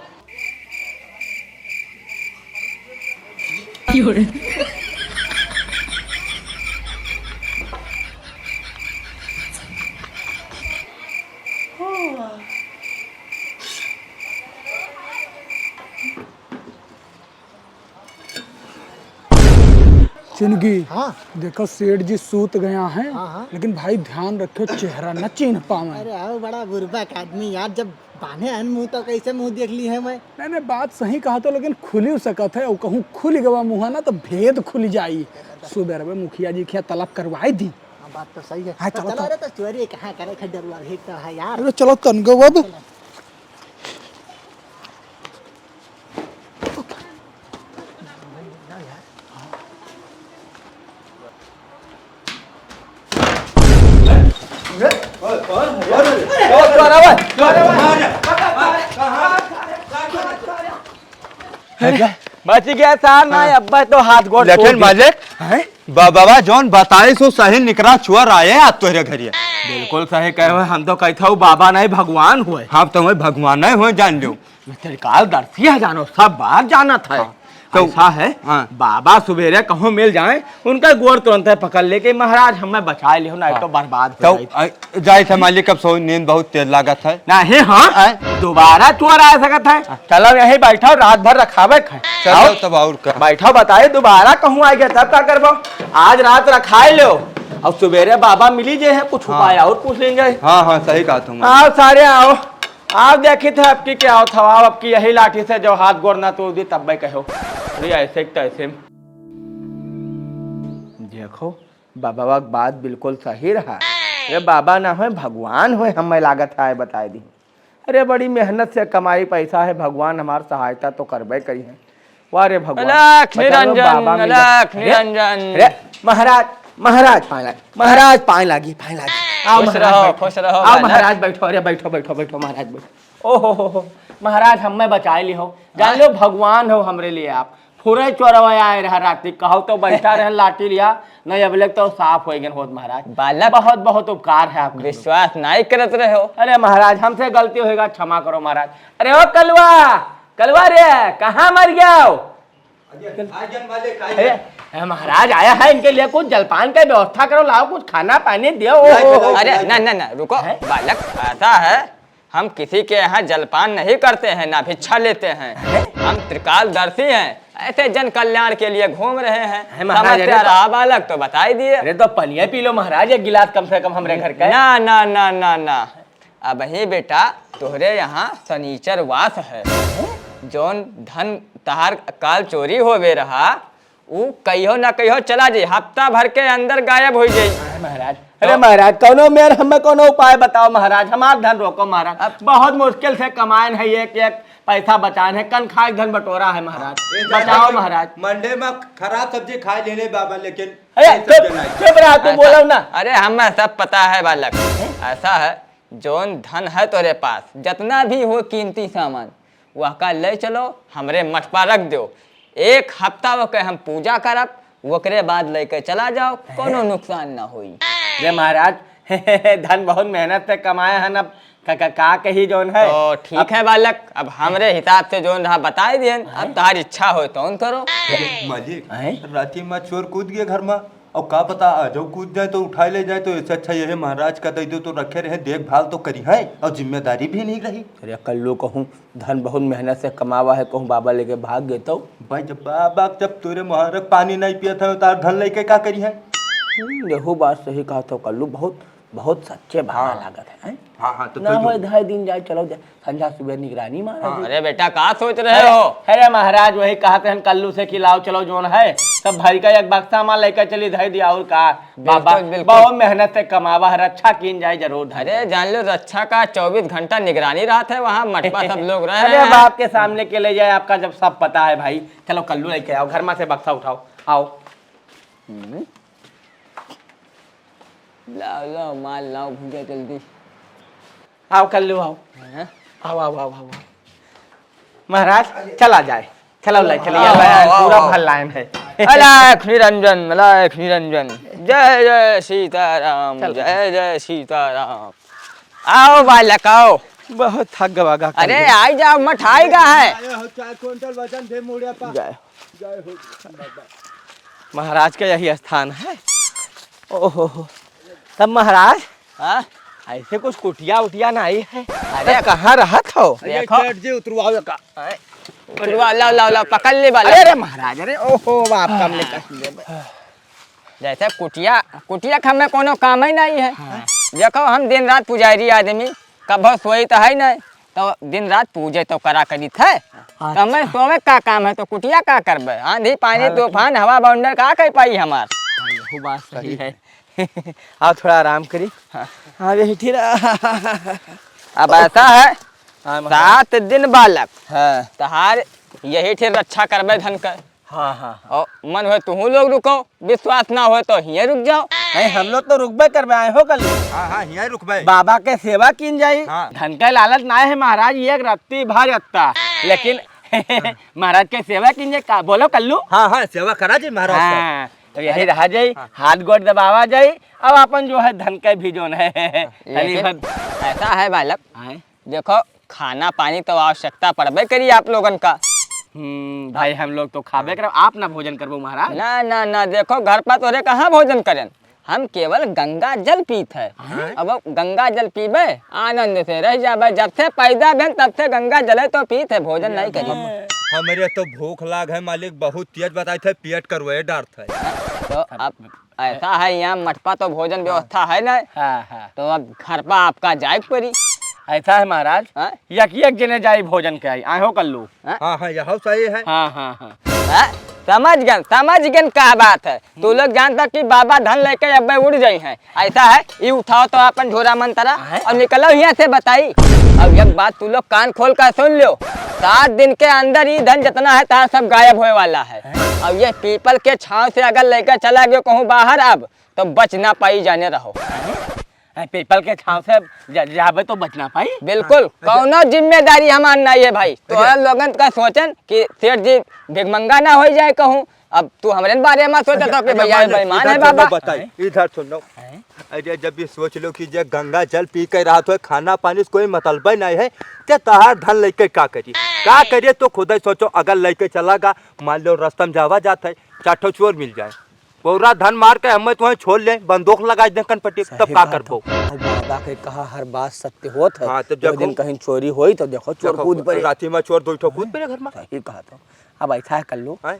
चिनगी, हाँ। देखो सेठ जी सूत गया है, हाँ, हाँ। लेकिन भाई ध्यान रखो चेहरा न चीन्ह पावे। अरे आओ, बड़ा बुर्बक आदमी यार, जब बान्हे हन मुँह तो कैसे मुँह देख ली है मैं? नहीं, नहीं, बात सही कहा तो, लेकिन खुली सकत है, और कहूँ खुल गवा मुँह ना तो भेद खुल जाई। सुबह रवे मुखिया जी के तलब करवाई दी। हाँ, बात तो सही है। हाँ, तो चलो चलो तो। रे, तो चोरी कहाँ करे, खड्डरुआ भेद तो है यार। अरे चलो तनगो अब। बच गया सार, ना हाँ। अब्बा तो हाथ गोड़ लेकिन तोड़ दे। मालिक, हैं? बाबा जौन बताई सो सही निकरा, चोर आए आज तोहरे घरिया। बिल्कुल सही कहे हुए, हम तो कहता हूँ बाबा नहीं भगवान हुए। हाँ, तो वही भगवान नहीं हुए जान लो। त्रिकाल दर्शी है जानो, सब बात जानत है। हाँ। तो ऐसा है, हाँ। बाबा सुबेरे कहूँ मिल जाए, उनका गोड़ तुरंत है पकड़ लेके, "महाराज हमें बचा लियो, नहीं हाँ। तो बर्बाद हो तो, जाई।" अ, जाए थे मालिक, अब सो नींद बहुत तेज लागत है। नहीं, हाँ, आए? दोबारा चोर आ सकत है। हाँ। चलो यहीं बैठो, रात भर रखावे खाए। चलो आओ। तब और का। बैठो, बताए दोबारा कहूँ आ गया तब का करबो? आज रात रखाए लो, और सुबेरे बाबा मिली जे है, कुछ हाँ। उपाय और पूछ लेंगे। हाँ, हाँ, सही कहा तुम। आओ सारे आओ। आप देखित है, अबकी क्या होत हवा, अब अबकी यही लाठी से जो हाथ गोड़ ना तोड़ दी, तब मैं कहो। अरे, ऐसे तैसे। देखो, बाबा के बात बिल्कुल सही रहा। ये बाबा ना होय, भगवान होय, हमें लागत है, बताए दी। अरे, बड़ी मेहनत से कमाई पैसा है, भगवान हमार सहायता तो करबे करी है। वाह रे भगवान, अलख बचा लो निरंजन, बाबा मिले। अलख अरे, निरंजन। अरे, महाराज, महाराज, पाँय लागी, महाराज, पाँय लागी, पाँय लागी। आओ खुश महाराज, रहो, बैठो। खुश रहो, आओ महाराज। महाराज, बैठो, अरे, बैठो, बैठो, बैठो, महाराज, बैठो। ओ हो हो हो, महाराज, हमें बचाए ली हो, जान लो, भगवान हो हमरे लिए आप। फुरे चोरवा आए रहा राती, कहो तो बैठा रहे लाठी लिया, नहीं, अबले तो साफ हो गए होत महाराज। बालक, बहुत, बहुत उपकार है आपका। विश्वास नहीं करत रहे हो। अरे महाराज, हमसे गलती होएगा, क्षमा करो महाराज। अरे ओ कलुआ, कलुआ रे, कहाँ मर गया हो? अरे, अरे महाराज आया है, इनके लिए कुछ जलपान का व्यवस्था करो, लाओ कुछ खाना पानी दियो। ओ, ओ, ओ। अरे ना, ना, ना, रुको। हैं? बालक, ऐसा है, हम किसी के यहाँ जलपान नहीं करते हैं, ना भिक्षा लेते हैं। हैं? हम त्रिकालदर्शी हैं, ऐसे जन कल्याण के लिए घूम रहे हैं। हैं महाराज, समस्या अरे तो रहा बालक तो बताई दिए। अरे तो पनिया पी लो महाराज, एक गिलास कम से कम हमरे घर का। ना, ना, ना, ना, ना। अबहीं बेटा तोहरे यहाँ शनिचर वास है। जौन धन तहार काल चोरी होवे रहा, ऊ कहियो ना कहियो चला जाई, हफ्ता भर के अंदर गायब हो जाई। अरे महाराज, अरे महाराज, कौनो मेर हमें कौनो उपाय बताओ महाराज, हमार धन रोको महाराज। अब बहुत मुश्किल से कमाएन है, एक एक पैसा बचाएन है, कन खाए धन बटोरा है महाराज, ए, बचाओ महाराज। मंडे में खराब सब्जी खा लेले बाबा, लेकिन अरे ये सब चुप, देना है। चुप रहा, तू ऐसा, बोलो ना। अरे हमें सब पता है बालक, ऐसा है, जौन धन है तोरे पास, जितना भी हो कीमती सामान, वह का ले चलो, हमरे मठ पर रख दो। एक हफ्ता ओके हम पूजा करब, ओकरे बाद लेके चला जाओ, कोनो नुकसान ना होई। रे महाराज, धन बहुत मेहनत से कमाए हन, अब का, का, का कही जौन है। तो ठीक अब है बालक, अब हमरे हिसाब से जौन रहा बताए दियन, अब तहार इच्छा हो तौन करो। मालिक, हैं? राती में चोर कूद गए घर में, और का पता, आ जाओ, कूद जाए तो उठाए ले जाए, तो इससे अच्छा यही महाराज का दे दो, तो रखे रहे, देखभाल तो करी है और जिम्मेदारी भी नहीं रही। अरे कल्लू कहूँ, धन बहुत मेहनत से कमावा है, कहूँ बाबा लेके भाग गए तो? भाई, जब बाबा जब तोरे महाराज पानी नहीं पिया था, तार धन लेके का करी है? हम्म, यहू बात सही कहा तो कल्लू, बहुत, बहुत सच्चे बाबा हाँ। लागत है, हैं? हाँ, हाँ, तो ना तो होए, ढाई दिन जाए, चलो जाए। संझा सुबह निगरानी मारा हाँ, जी। अरे बेटा, का सोच रहे अरे, हो? अरे महाराज, वही कहत हन कल्लू से कि लाओ चलो जोन है, सब भाई का एक बक्सा मा लेकर चली धई दिया और का। बाबा, बिल्कुल, बिल्कुल। बहुत मेहनत से कमावा है, रक्षा कीन जाए जरूर धन अरे के। जान लो, रक्षा का चौबीस घंटा निगरानी रहत है वहाँ, मठपा सब लोग रहे अरे हैं। बाप के सामने के ले जाए, आपका जब सब पता है भाई। चलो कल्लू लेके आओ, घर मा से बक्सा उठाओ, आओ। हम्म। लाओ, लाओ, माल लाओ भैया जल्दी। आओ कल्लू, आओ। हाँ? आओ, आओ, आओ, आओ, आओ। महाराज, चला जाए। चलो, ले चलिए, आओ, ले, आओ, पूरा आओ। भर लाइन है। अलख निरंजन, अलख निरंजन। जय जय सीताराम, चलो। जय जय सीताराम। आओ बालक, आओ। बहुत थक गवा गा अरे, कल्लू। आई जाओ, मठ आई गा है। आए हो, चार कुंटल वजन दे मुड़िया पा। जय। जय हो बाबा। महाराज का यही स्थान है। ओहो हो। तब महाराज, हाँ? ऐसे कुछ कुटिया उटिया नहीं है? अरे तब कहाँ रहत हो? अरे देखो। सेठ जी, उतरवाओ का। उतरवा, लाओ, लाओ, लाओ, पकड़ ले बालक। अरे, अरे महाराज, अरे ओहो, बाप कम लेकर। जैसे कुटिया, कुटिया का हमें कोनो काम ही नहीं है। हाँ। देखो, हम दिन रात पुजारी आदमी, कभो सोई तो है नहीं, तो दिन रात पूजे तो करा करित है। तो हमें अच्छा। सोवे का काम है, तो कुटिया का करबे? आंधी, पानी, हाँ, लेकिन तूफान, हवा बवंडर का कर पाई हमार? हाँ, यहू बात सही है। आओ, थोड़ा आराम करी। हाँ। हाँ, यही ठीक है। अब ऐसा है, हाँ, महाराज। सात दिन बालक, हाँ। तहार यही ठे रक्षा करबे धन कर। हाँ, हाँ, हाँ। और मन होए तुहू लोग रुको, विश्वास ना होए तो हिये रुक जाओ। नहीं, हम लोग तो रुकबे करबे, आए हो कल्लू। हाँ, हाँ, हिये रुकबे। बाबा के सेवा कीन जाई। हाँ। धन का लालच ना है महाराज, ये एक रत्ती भर अत्ता। लेकिन महाराज के सेवा कीन जाई, का बोलो कल्लू? हाँ, हाँ, सेवा करा जी महाराज का। हाँ, तो यही अरे। रहा जाई, हाँ। हाथ गोड़ दबावा जाई, अब अपन जो है धन के भी जोन है, तनी लेकिन भर ऐसा है बालक, हाँ। देखो, खाना पानी तो आवश्यकता पड़बे करी आप लोगन का। हम्म, भाई, हम लोग तो खाबे करब, आप ना भोजन करबो महाराज। ना, ना, ना, देखो, घर पर तोरे कहाँ भोजन करें, हम केवल गंगा जल पीत है। हाँ? अब गंगा जल पीबे, आनंद से रह जाबे। जब से पैदा भेन, तब से गंगा जले तो पीत है, भोजन नहीं करी। हम, हमरे तो भूख लाग है मालिक, बहुत तेज बताई थे, पेट करवे डारत है। तो अब ऐसा है, यहाँ मठपा तो भोजन व्यवस्था है ना, हाँ, हाँ। तो अब घर पर आपका जाए के पड़ी। ऐसा है महाराज, हाँ? यक यक जने जाई भोजन के आई, आए हो कल्लू। हाँ? हाँ, हाँ, यह सही है। हाँ, हाँ, हाँ। हाँ? समझ गन, समझ गन का बात है। तू लोग जानता कि बाबा धन लेके अब्बे उड़ जाई हैं। ऐसा है, ई उठाओ तो अपन झोरा मंतरा हैं? और निकलो यहाँ से बताई। अब एक बात तू लोग कान खोल कर सुन लो, सात दिन के अंदर ई धन जितना है तहार सब गायब होए वाला है। हैं? और ये पीपल के छाँव से अगर लेकर चला गयो कहूँ बाहर अब, तो बच ना पाई, जाने रहो। हैं? पीपल के छाँव से जा-, जाबे तो बच ना पाई? बिल्कुल, हाँ, अच्छा। कौनो जिम्मेदारी हमार नहीं है भाई। अच्छा। तोहरा लोगन का सोचन कि सेठ जी भिखमंगा ना हो जाए कहूँ। अब तू हमरे बारे में सोचत हो कि अच्छा, भैया मान ले, बेईमान इधर है चलो बाबा। बताई, हैं? इधर सुनो। हैं? अरे जब ये सोच लो कि जे गंगा जल पी के रहत हो, खाना पानी से कोई मतलब ही नहीं है, ते तहार धन लेके का करी? का करिए तो खुद ही सोचो, अगर लेके चला गा, मान लो रास्ता में जावा जात है, चार ठो चोर मिल जाए, पूरा धन मार के हमें तुम्हें छोड़ ले, बंदूक लगा दे कनपट्टी, तब सही का बात करबो? है। और बाबा के कहा हर बात सत्य होत है। हाँ, तो वो देखो। दिन कहीं चोरी होई तो देखो चोर देखो, कूद पड़े। राती में चोर दो ठो कूद पड़े घर में। सही कहा तो। अब ऐसा है कल्लू, हैं?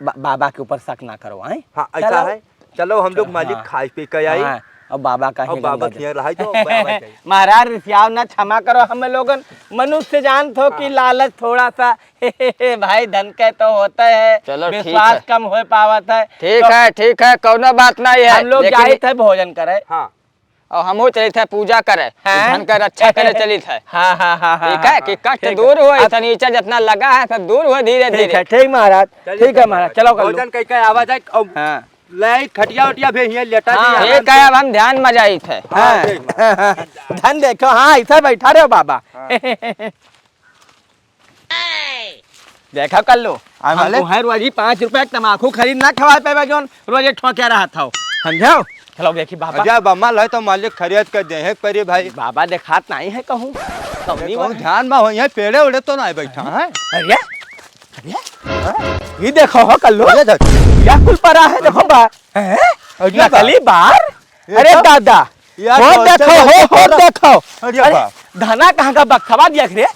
बा-, बाबा के ऊपर शक ना करो, हैं? हाँ, ऐसा चलो। है। चलो हम लोग चलो, मालिक हाँ। खाए पी के आई। हाँ, अब बाबा का ही और बाबा गंगा के यहाँ रहाई तो बाबा जाए। महाराज रिसियाव ना, क्षमा करो, हम लोगन मनुष्य जानत हो कि हाँ। लालच थोड़ा सा भाई, धन के तो होता है, चलो, ठीक विश्वास है। कम हो पावत है। ठीक तो है, ठीक है, कौनो बात नहीं है, हम लोग लेकिन जाइत है भोजन करे। हाँ। और हमहू चलित है पूजा करे, हाँ। धन का रक्षा करे चलित है। हाँ, हाँ, हाँ, हाँ, ठीक है, हाँ, कि कष्ट ठीक है। दूर हो, अब शनिचर जितना लगा है, सब दूर हो धीरे ठीक धीरे। है, ठीक महाराज, चलिए, ठीक है महाराज, चलो कर लो। भोजन कई के आवा जाए, अब हाँ। ले खटिया उटिया भी हियाँ लेटा हाँ, दी, ठीक आराम है, से। अब हम ध्यान में जाइत है। हाँ, हाँ। ठीक। धन देखो, हाँ, ऐसा बैठा रहो बाबा। हाँ। देखा कर लो, आय हम वाले? तुम्हें रोज ही पाँच रुपया के तमाकू खरीद ना खवा पावे, जोन रोज ये ठोके रहत हो, समझो? चलो देखी बाबा। अरे बाबा, लो तो मालिक खरीद के देहे के परी भाई। बाबा देखात नहीं है कहूँ, अरे कौनी कहूँ बात? ध्यान में हो, यहाँ पेड़े उड़े तो नहीं बैठा है। अरे, अरे, ये देखो हो कल्लू, अरे देखो। क्या कुल परा है, देखो बा, हैं? अरे नकली बार? ये अरे तो दादा, यार, हो कौन से देखो, हो, बच्चे हो को देखो। अरे अरे, बा। धना कहाँ का बक्सवा दिया रे?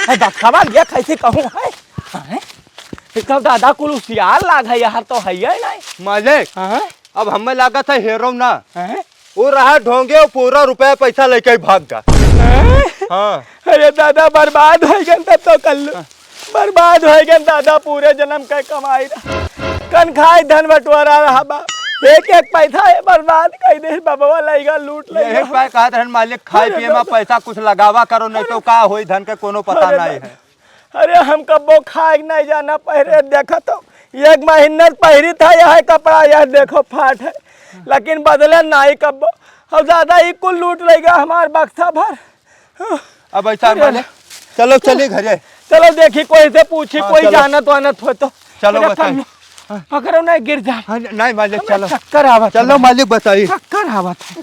है बक्सवा दिया कैसे कहूँ है? हैं? ये तो दादा कुल उसियार लाग है, यहाँ तो है ही नहीं। मालिक, हाँ? अब हमें लागत है हेरो ना। हैं? वो रहा ढोंगे, वो पूरा रुपया पैसा लेके ही भाग गा। हैं? हाँ। अरे दादा, बर्बाद हो गए तब तो कल्लू। हाँ। बर्बाद हो गए दादा, पूरे जन्म का कमाई रहा। कन खाए धन बटोरा रहा बा। एक एक पैसा है बर्बाद कर दे, बबवा लइगा लूट यही लइगा। पाए कहत रहन मालिक, खाए अरे पिए में दादा। पैसा कुछ लगावा करो, नहीं तो का होई, धन के कोनो पता अरे नहीं दादा। है। अरे हम कब्बो खाए के नहीं जाना, पहले देखा तो एक महीना पहिरी था यह कपड़ा, यह देखो फाट है, लेकिन बदले नहीं कब्बो। और दादा ई कुल लूट लइगा हमार बक्सा भर। अब ऐसा अरे। मालिक, चलो चली घरे। चलो देखी कोई से पूछी, हाँ, कोई चलो। जानत वानत हो तो। चलो अरे बताई। कर लो। हाँ। पकड़ो ना गिर जाए। हाँ, नहीं मालिक, हमें चलो। चक्कर आवत चलो है। मालिक बताई। चक्कर आवत है।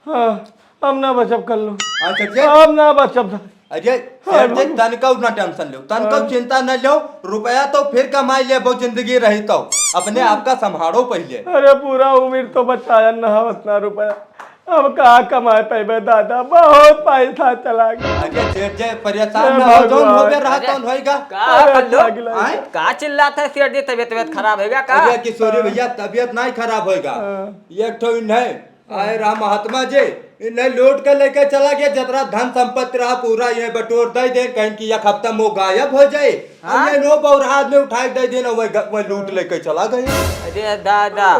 हाँ, अब ना बचब कर लो। हाँ, चल के। अब ना बचब। अरे, हाँ, सेठ जी, बाबू। तनका ना टेंशन लो, तनका हाँ। चिंता न लो, रुपया तो फिर कमाई लेबो, जिंदगी रही तो। अपने आप का संभालो पहले। अरे, पूरा उम्र तो बचाया ना उतना रुपया, अब का कमाए पैबे दादा, बहुत पैसा चला गया। अरे सेठ जी, परेशान हे ना हो, जौन भगवान। होबे रहा, अरे, तौन होएगा। का अरे, कर लो? अच्छा गिला आए? का चिल्लात है सेठ जी, तबीयत, तबीयत खराब होएगा का? अरे किशोरी हाँ। भैया, तबीयत नहीं खराब होएगा। हाँ। ये एक ठो इन्हें आए रहा महात्मा जी, इन्हें लूट के लेके चला गया, जितना धन संपत्ति रहा पूरा ये बटोर दे दे, कहीं कि एक हफ्ता में वो गायब हो जाए। हाँ? और ये नो बौरा आदमी उठा के दे देना, वही ग-, वही लूट लेके चला गया। अरे दादा,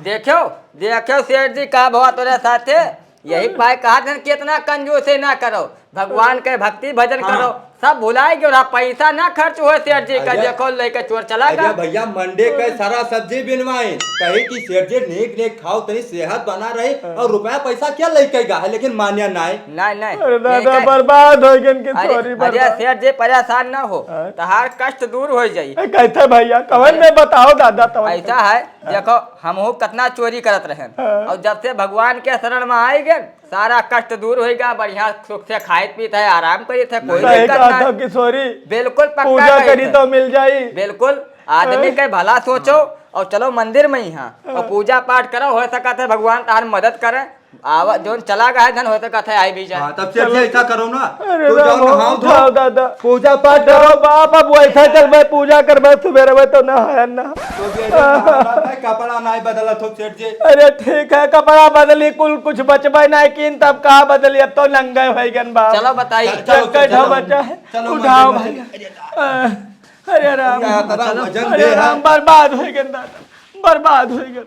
देखो, देखो सेठ जी का भवा तोरे साथे, यही पाए कहा था कि इतना कंजूसी ना करो, भगवान के भक्ति भजन हाँ। करो, सब भुलाए गयो रहा, पैसा ना खर्च हुए सेठ जी का, अरे, देखो लेके चोर चला अरे गया। भैया, मंडी के हम्म। सारा सब्जी बिनवाइन, कही कि सेठ जी नीक नीक खाओ, तनी सेहत बना रही, हम्म। और रुपया पैसा क्या लेके गा है, लेकिन मान्या नाय। नाय, नाय। अरे दादा, इनके बर्बाद हो गए इनके अरे, चोरी अरे बर्बाद। सेठ जी परेशान ना हो, हाँ। तहार कष्ट दूर हो जाई। ए, कैसे भैया, कवन में बताओ दादा, तवन ऐसा है, हाँ। देखो, हमहू कितना चोरी करत रहेन, हाँ। और जब से भगवान के शरण में आए गए, सारा कष्ट दूर होइगा, बढ़िया सुख से खाइत पीत है, आराम करित है, कोई सही दिक्कत कहा ना। था किशोरी। बिल्कुल पक्का पूजा करित करी है। तो मिल जाई। बिल्कुल, आदमी हैं? के भला सोचो और चलो मंदिर में ही हाँ, और हाँ। पूजा पाठ करो, हो सकत है भगवान तहार मदद करे। आवा, जोन चला गया है धन, होते कथे आई भी जाए। हाँ, तब सेठ जी ऐसा करो ना, अरे तू राम, जाओ, नहाओ धो, उठाओ दादा। पूजा पाठ उठाओ करो। बाप, अब वैसा चल, मैं पूजा कर, मैं सुबह रहे तो नहाया ना। तो ये जो नहाना है, कपड़ा नहीं बदलत हो सेठ जी। अरे ठीक है, कपड़ा बदली, कुल कुछ बचबे नहीं किन, तब का बदली, अब तो नंगे हो गन बाप। चलो बताई। चल, चलो, चक्कर चलो। ढो बचा है। चलो, उठाओ मंदिर में भाई। चलो। अरे राम, अरे इतना वजन अरे दे राम, है। बर्बाद हो गन दादा, बर्बाद हो गन।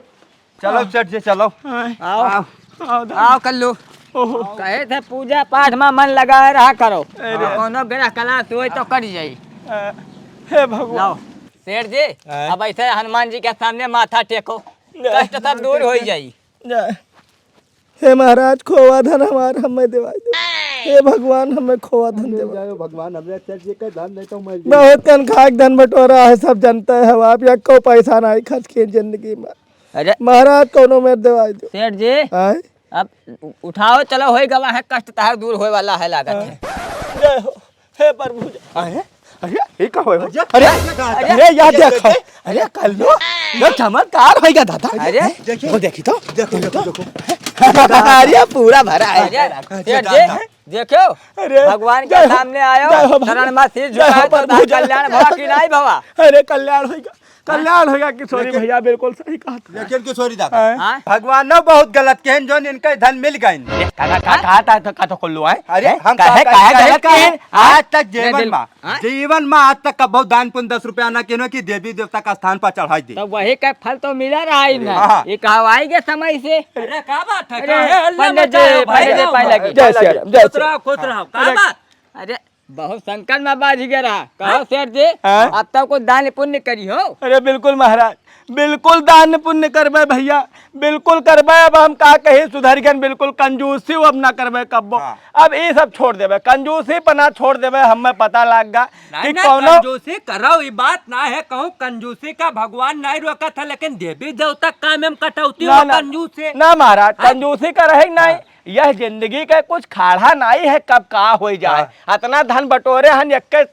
चलो सेठ जी, चलो। हाँ। आओ। आओ। आओ, आओ। आओ कल्लू। ओहो। कहे थे पूजा पाठ में मन लगाए रहा करो। अरे। कौनो ग्रह कला सोई तो कट जाई। अ, हे भगवान। लाओ। सेठ जी, हाँ। अब ऐसे हनुमान जी के सामने माथा टेको, जय। कष्ट सब दूर हो जाई। जय। हे महाराज, खोवा धन हमार हमें देवाई दे। हे भगवान, हमें खोवा धन देवाई दे। भगवान, हमरे सेठ जी के धन नहीं तो मर जाए। बहुत कन खाक धन बटोरा है, सब जनते हो आप, यक्को पैसा नहीं खर्च किए जिंदगी में। अरे। महाराज, कौनो मेर देवाई दो। सेठ जी, आय? अब उ-, उठाओ, चलो, होई गवा है, कष्ट तहार दूर होए वाला है, लागत है। जय हो, हे प्रभु, जय। अरे, अरे, ये का होए? अरे, अरे, अरे, अरे, ये ये देखो। देखे? अरे, कल्लू, ये चमत्कार होइगा दादा। अरे। देखिए। वो देखी तो, देखो, देखो, देखो। अरे, पूरा भरा है। अरे, सेठ जी, देखो, अरे, भगवान के जय हो, सामने आयो, जय हो भगवान। चरण में सिर जय हो झुकाए तो प्रभु, जय हो। कल्याण भवा कि नहीं भवा? अरे, कल्याण होइगा। कल्याण होइगा किशोरी लेकिन भैया, बिल्कुल सही कहा था। लेकिन किशोरी दादा, हाँ? हाँ? भगवान ने बहुत गलत कहेन, जोन इनके धन मिल गए। ए, का, का, का, हाँ? कहा था, तो, का तो खोल लो, आए? अरे, हैं? हम काहे, का, काहे का, गलत काहे? कहेन? आज तक नहीं, जीवन बिल-, में, हाँ? जीवन में आज तक कबहुँ दान पुण्य दस रुपया ना किनो कि देवी देवता का स्थान पर चढ़ाई दे। तो वही का फल तो मिला रहा ही ना। हाँ, हाँ। ये कहवाई के समय से। अरे, का बात है? अरे, काहे हल्ला पंडित जी, मचाए हो भाई पंडित जी, लोग? पाए लगी, जय पाए सिया लगी। राम, जय खुश सिया रहो, राम। खुश रहो। का अरे, बात? अरे, बहुत संकट में बाझ गया रहा। कहो हाँ? सेठ जी, हाँ? अब तो कुछ दान पुण्य करी हो। अरे बिल्कुल महाराज, बिल्कुल दान पुण्य करबे भैया, बिल्कुल करबे। अब हम का कही, सुधर गन, बिल्कुल कंजूसी अब ना करबे कब्बो। हाँ। अब ये सब छोड़ देबे, कंजूसी पना छोड़ देबे। हमें पता लग गा नहीं, कि नहीं, कौनो कंजूसी करो, ये बात ना है, कहूँ कंजूसी का भगवान नहीं रोकत है, लेकिन देवी देवता काम में कटौती ना, हो ना, कंजूस से। ना महाराज, हाँ? कंजूसी का रहे नहीं। हाँ। यह जिंदगी का कुछ खाड़ा नहीं है, कब का हो जाए। हाँ। इतना धन बटोरे हन, एक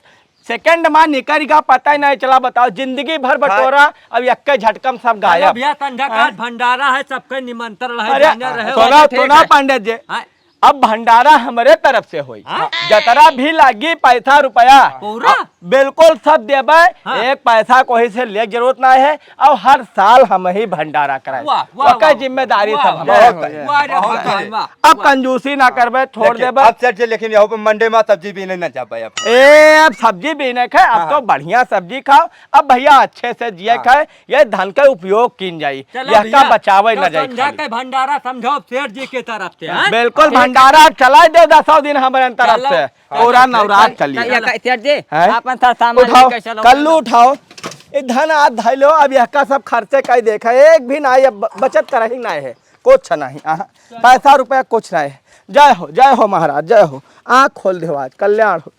सेकंड में निकल गया, पता ही नहीं चला। बताओ, जिंदगी भर हाँ। बटोरा, अब एक झटकम सब गायब। भैया, संध्या का हाँ। भंडारा है, सबके निमंत्रण है, अरे, जाने रहे, सुना, बैठे सुना बैठे। पंडित जी, हाँ। अब भंडारा हमरे तरफ से होई। हाँ? जतरा भी लागी पैसा रुपया, पूरा? अब बिल्कुल सब देबे। हाँ। एक पैसा कोई से ले जरूरत ना है। और हर साल हम ही भंडारा कराए। वाह, वाह, ओकर वाह, जिम्मेदारी वाह, सब हम वाह, लोग वाह, करें। वाह, वाह, बहुत वाह, बढ़िया। वाह, अब वाह। कंजूसी ना करबे, छोड़ लेकिन देबे। अब सेठ जी, लेकिन यहाँ पे मंडी में सब्जी बीने ना जाबे अब। ए, अब सब्जी बीने के, अब हाँ, तो हाँ। बढ़िया सब्जी खाओ। अब भैया अच्छे से जिए हाँ। खाए, ये धन के उपयोग कीन जाई, चलो यह का भैया, बचावे तो ना जाई संध्या खाली। के भंडारा समझो सेठ जी के तरफ से, हाँ? बिल्कुल, ठीक है। भंडारा चला दे दसों दिन हमारे तरफ चलो। से। हाँ, पूरा ठीक है। नवरात चल, चलिए। चल, ये का-, सेठ जी, हैं? आपन सारा सामान उठाओ, लेके चलो। कल्लू उठाओ। ये धन हाथ धइ लो, अब यह का सब खर्चे का ही देखा, एक भी ना, ये ब-, बचत कर ही ना है, कुछ नहीं, हाँ। पैसा रुपया कुछ नहीं है। जय हो, जय हो महाराज, जय हो। आँख खोल दे आज, कल्याण हो।